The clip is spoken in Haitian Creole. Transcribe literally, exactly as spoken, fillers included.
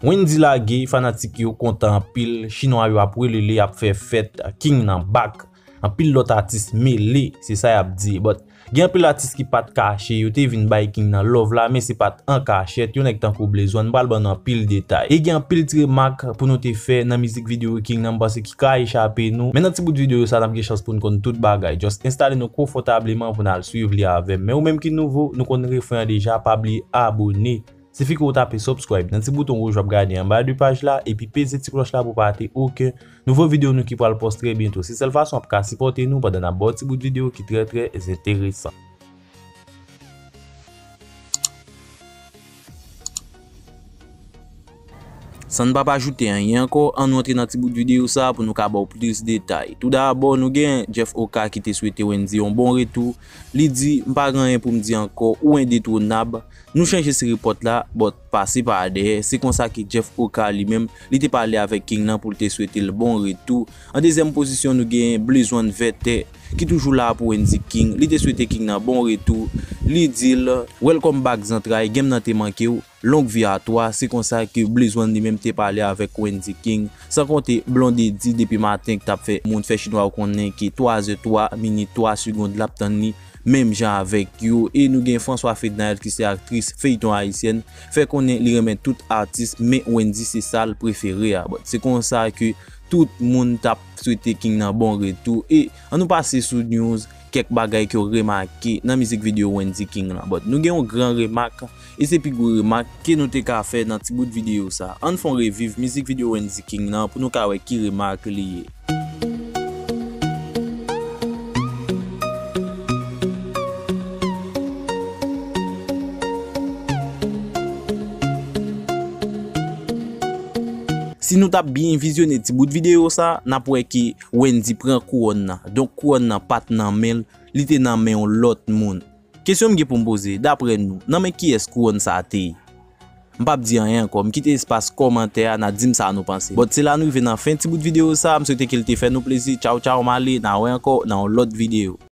Wendy lage, fanatik yo kontan anpil, chinwa yo ap welele, ap fè fèt, King nan back. Anpil lòt atis mele, se sa y ap di. But gen anpil atis ki pa t kache, yo te vin bay King nan love la, men se pa t an kachèt. Yon nèg tankou Blaze One, m pral ban nou anpil detay. E gen anpil ti remak pou nou te fè nan mizik videyo King nan, m panse ki ka echape nou. Men nan ti bout videyo sa, n ap gen chans pou n konn tout bagay. Just enstale nou konfòtableman pou n al swiv li avè m. Men ou menm ki nouvo, nou konn refren an deja, pa bliye abone. Sifi ke w tape subscribe nan ti bouton wouj w ap gade anba de paj la, epi peze ti klòch la pou pa rate okenn nouvo videyo nou ki pral post trè byento. Se sèl fason w ap ka sipòte nou pandan n ap ba w ti bout videyo ki trè, trè enteresan. San n p ap ajoute anyen ankò, ann nou antre nan ti bout videyo sa pou nou ka ba w plis detay. Toudabò, nou gen Jeff Oka ki te swete Wendy yon bon retou. Li di, "M pa gen anyen pou m di ankò, ou endetwonab." Nou chanje seri pòt la, but pase pa dèyè. Se konsa ke Jeff Oka li menm, li te pale avèk King nan pou l te swete l bon retou. An dezyèm pozisyon, nou gen Blaze One Vètè, ki toujou la pou Wendy King. Li te swete King nan bon retou. Li di l, "Welcome back zantray, game nan te manke w. Longue vie à toi." Se konsa ke Blaze One li menm te pale avèk Wendy King. San konte Blondedy depi maten ki t ap fè moun, fè chinwa yo konnen ke twa zè twa minit twa segonn l ap tann li menm jan avèk yo. E nou gen François Fednaelle ki se aktris feyton ayisyèn, fè konnen li renmen tout atis, men Wendy se sa l prefere a. But se konsa ke tout moun t ap swete King nan bon retou. E ann nou pase sou news, kèk bagay ke w remake nan mizik videyo Wendy King lan. But nou gen yon gran remak, e se pi gwo remak ke nou te ka fè nan ti bout videyo sa. Ann fè yon reviv mizik videyo Wendy King lan pou nou ka wè ki remak li ye. Si nou t ap byen vizyone ti bout videyo sa, n ap wè ke Wendy pran kouwòn nan. Donk, kouwòn nan pa t nan men l, li te nan men yon lòt moun. Kesyon m gen pou m poze, daprè nou, nan men kiyès kouwòn sa a te ye? M p ap di anyen ankò, m kite espas kòmantè a, n a di m sa nou panse. But se la nou rive nan fen ti bout videyo sa, m swete ke l te fè nou plezi. Tchaw, tchaw, m ale, n a wè ankò nan yon lòt videyo.